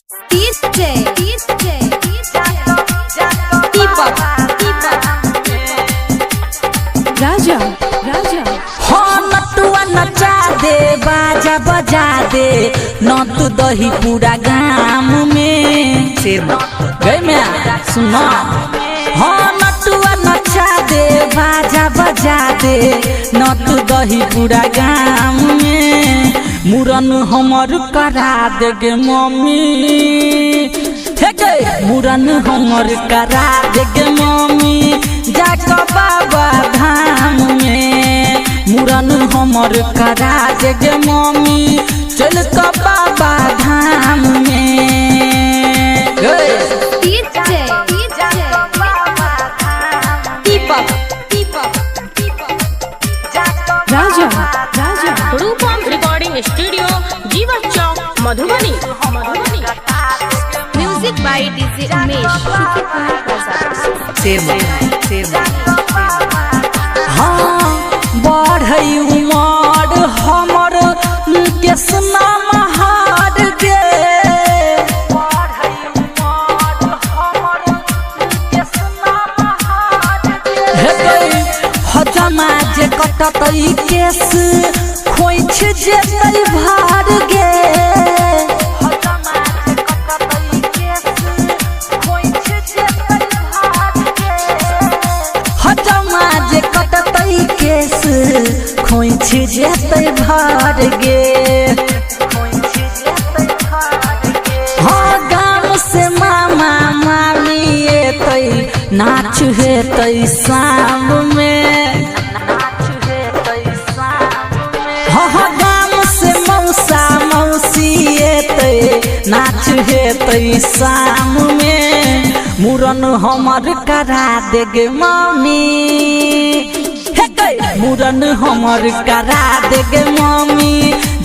DJ DJ Deepak Deepak Raja Raja हो नटुआ नचा दे, बाजा बजा दे, नत दही पूरा गाम में। गई मैं सुनो। हो नटुआ नचा दे, बाजा बजा दे, नत दही पूरा गाम में। मुरन हमर करा दे गे मम्मी, हे गे मुरन हमर करा दे गे मम्मी, जाक बाबा धाम में। मुरन हमर करा दे गे मम्मी, चल क बाबा धाम में गे। DJ DJ Deepak Deepak Raja Raja Rupam recording studio, Jeevan Chowk, Madhubani. Madhubani. Music by DJ Umesh, Shukipur Bazar. हाँ बढ़ै उमर हमर, केसना महार गे। हे गई हजमा जे कटतै केस, खोइछ जेतै भार गे। हजमा जे कटतै केस, खोइछ जेतै भार गे। हाँ गाम से मामा मामी एतै, नाच हेतै शाम में। हाँ हाँ गाम से मौसा मौसी एतै, नाच हेतै शाम में। मुरन हमर करा दे गे मम्मी, हे गै मुरन हमर करा दे गे मम्मी,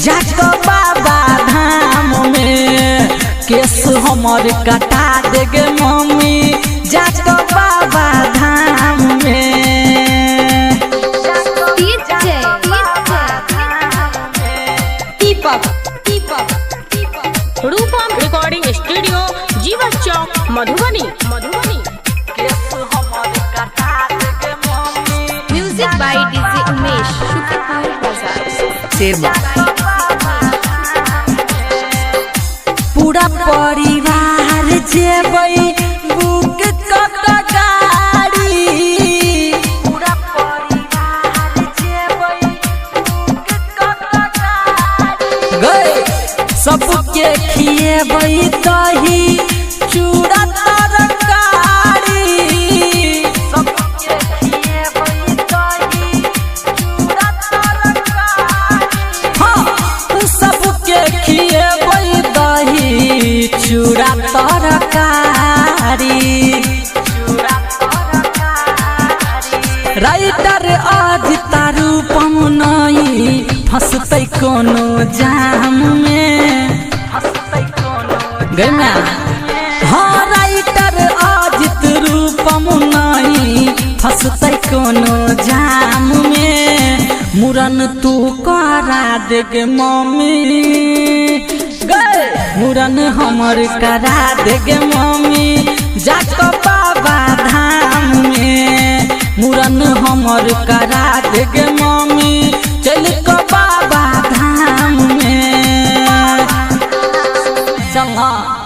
जाक बाबा धाम में। केस हमर कटा दे गे मम्मी, जाक बाबा धाम में। DJ Deepak Deepak Rupam recording studio, Jeevan Chowk, Madhubani. Madhubani. Music by DJ Umesh, Shukipur Bazar. पूरा परिवार जेबै, बुक कऽ गाड़ी। पूरा परिवार जेबै, बुक कऽ गाड़ी। गै सबके खिएबै दही चूड़ा तरकारी। सबके खिएबै दही चूड़ा तरकारी। हाँ सबके खिएबै दही चूड़ा तरकारी। राइटर आज तारू पमुनई, फसतै कोनो जाम में गई मैं। हाँ राइटर अजित रूपम नई, फसतै कोनो जाम में। मुरन तू करा दे गे मम्मी, गए मुरन हमर करा दे गे मम्मी, जाक बाबा धाम में। मुरन हमर करा दे गे मम्मी, चल क बाबा धाम में। चल।